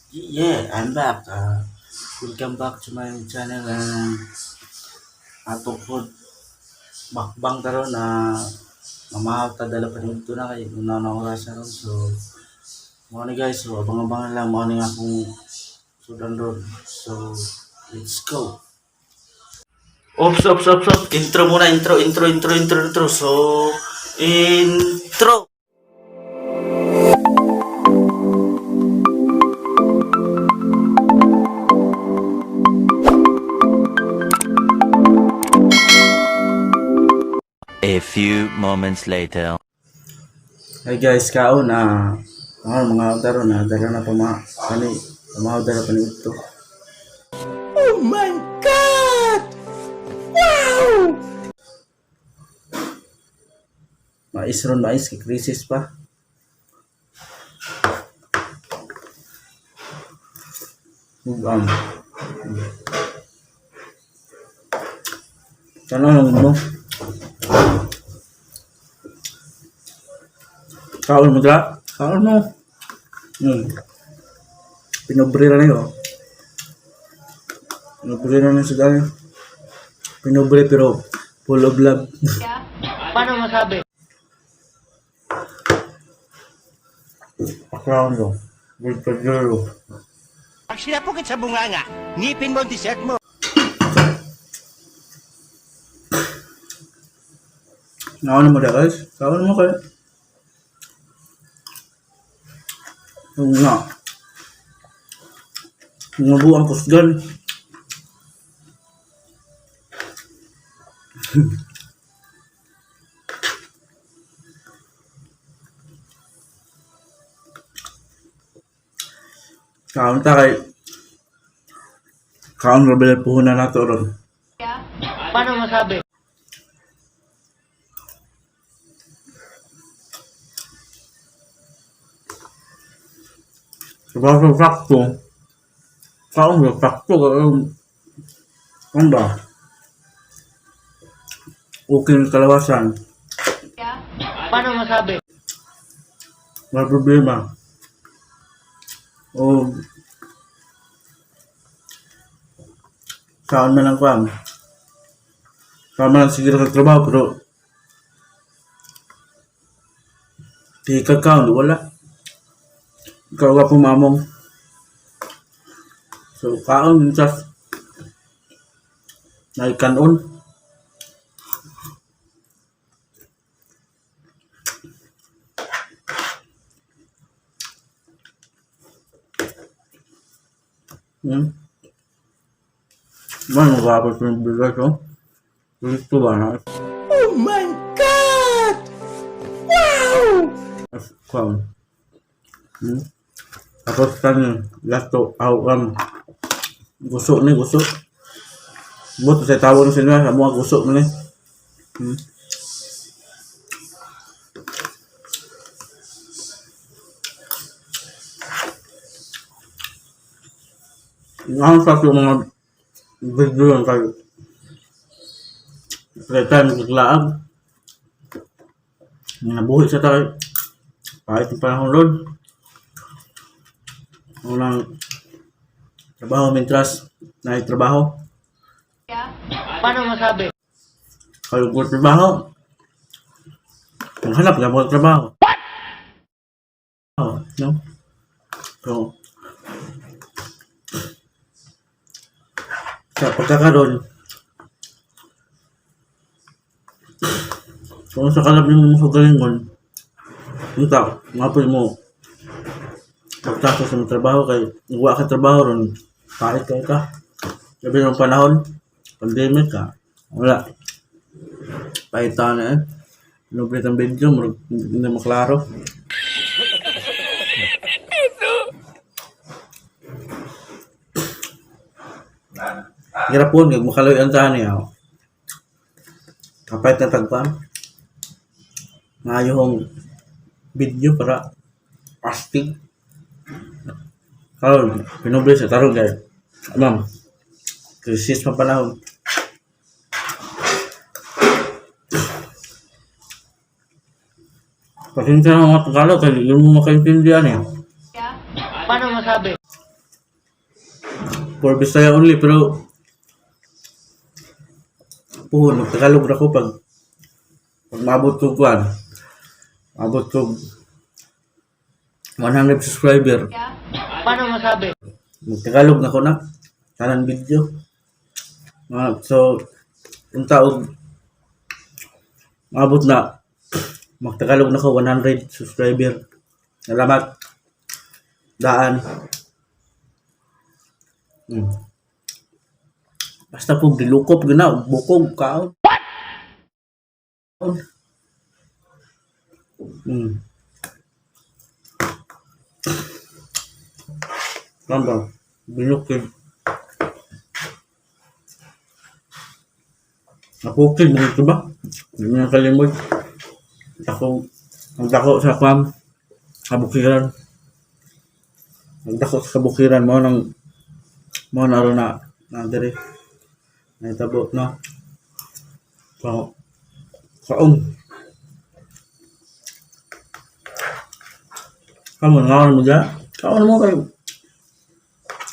Yeah, I'm back. Welcome back to my channel and ato po makbang taron na mamahaw ta dala pa nito na kay una na oras ron. So mo ni guys, so abang-abangan lang mo ni akong sudan ron. So let's go. Ops, ops, ops, ops. Intro muna, intro, intro, intro, intro, intro. So, intro! A few moments later. Hi guys, kaon na mga daro na dala na pama kani pamahaw dala pa nito. Oh my God! Wow! Mais ron mais kay crisis pa. Ugam. Ano lang mo? Kaon mo dra? Kaon mo. Pinobre na niyo. Pinobre na niyo sa dami. Pinobre pero full of love. Paano masabi? Paklawan ko. With pagduro. Pag sinapukit sa bunganga, ngipin mo ang dessert mo. Naon mo da guys? Kaon mo kayo. Yung nga. Nga buang kusgan. Kaon ta kay kaon ra ba puhunan nato ron. Paano masabi? Trabaho sa sakto. Kaon ra sakto kaon. Ano ba? Okay ang kalawasan. Paano masabi? Wala problema. O saan man ang kwan. Saan man ang sige ka trabaho pero di ka kaon, wala. Ikaw ka pumamong. So kaon just naikanon. Man, magkapit yung bigas, oh. Gusto ba na? Oh my God! Wow! As, kaon. Tapos kan lato awam guso ni guso. Buto sa tawon sila sa mga guso ni. Ang sa mga video lang kayo. Kaya tayo maglaag. Nabuhi sa tayo. Kahit yung panahon ron. Unang trabaho mintras na trabaho. Paano masabi? Kayo ko trabaho. Maghanap na mo trabaho. What? Oh, no? So, sa pagkakaroon, kung sa kalab yung mga kagalingon, unta, nga po mo, pagtapos sa trabaho kay wa ka trabaho ron, kahit kay ka. Sabi ng panahon, pandemic ka, wala. Pahita na eh. Nublit ang video, murag hindi maklaro. Hirap po, makaloy ang tahan niya. Kapit na tagpan. Ngayong video para astig. Karon, pinuble sa tarong guys. Ma'am, krisis pa panahon. Pasensya na mga Tagalog, kaya hindi mo makaintindihan eh. Paano masabi? For Bisaya only, pero puhon magtagalog ra ko pag maabot ko kuan. Maabot ko 100 subscriber. Paano masabi? Magtagalog na ko na. Tanan video. Mga, so, unta og maabot na magtagalog na ko 100 subscriber. Salamat. Daan. Basta po dilukop gina bukog kaon. What? Tama. Binukid. Napukid mo ito ba? Hindi mo nakalimot. Dako, ang dako sa kwam, kabukiran. Ang dako sa kabukiran mo nang mo na ro na na diri. Nahitabo no. So, kaon. Kamu ngaon mo dya? Kaon mo kayo.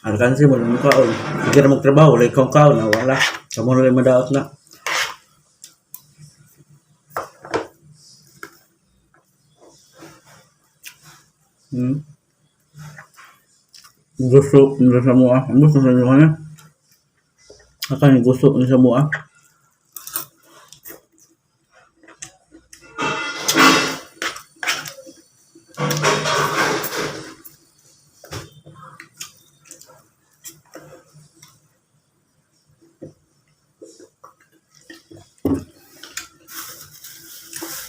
Alkansi mo mo kaon. Sige na magtrabaho, wala ikaw kaon na wala. Kamu na lang madaot na. Gusto nila sa mua. Gusto sa inyo na. Akan gusto nila sa mua.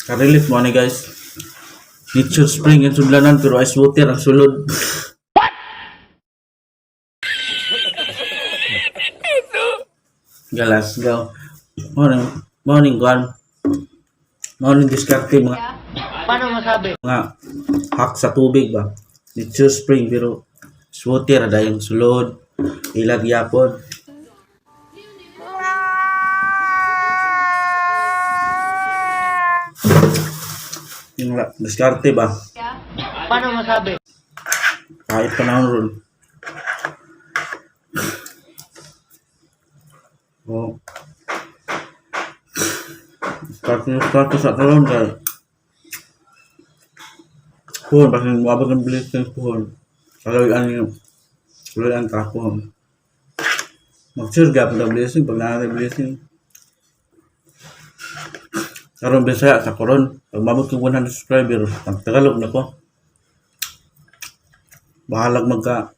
Karelate mo ani guys. Nature spring ang sudlanan pero ice water ang sulod. Galas, go. Morning, morning, Juan. Morning, diskarte mga Paano masabi? mga hack sa tubig ba. Nature spring pero ice water ada yung sulod. Ilag yapon. Yung diskarte ba? Paano masabi? Kahit panahon ron. Oh. Start na start sa karon kay puhon basta moabot ng blessings puhon. Kaloy-an yung kaloy-an ta puhon. Mag-share gap ng blessing pag naa blessing. Karon Bisaya sa koron pag maabot kog 100 subscriber, mag Tagalog na ko. Bahalag magka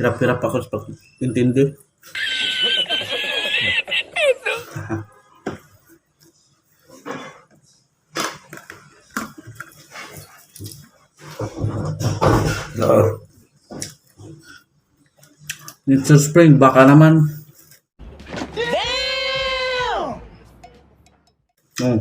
hirap-hirap ako sa pag-intindi. Nature Spring, baka naman. Damn! Oh.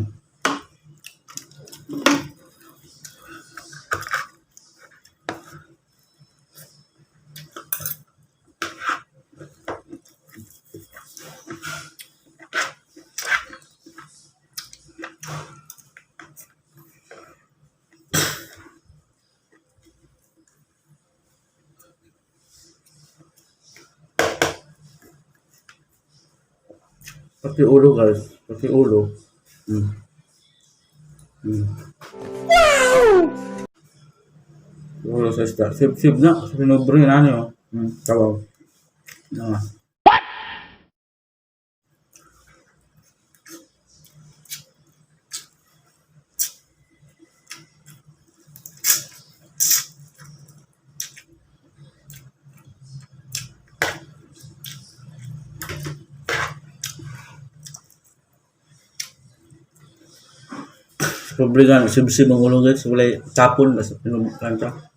Pati ulo guys, pati ulo. Wow! Ulo sa isda. Sib sib na, sa pinubre na ano. Tawaw. Na. What? Pobre nga, sib-sib ang ulo guys. Walay tapon, basta pinubuklan ka.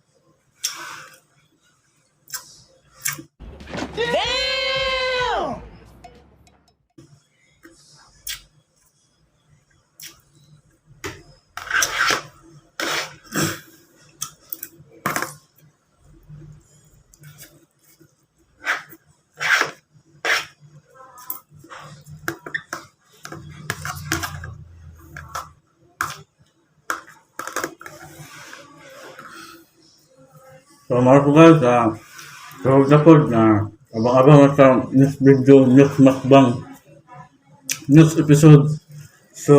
So, mga po guys, tulog na po na Abang-abang sa next video, next mukbang, next episode. So,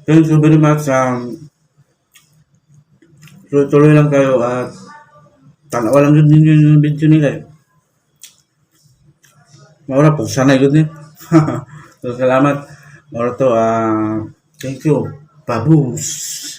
thank you very much. Tuloy-tuloy lang kayo at tanawa lang yun ninyo yung video nila eh. Maura po, sanay yun eh. So, salamat. Maura to, thank you. Babus!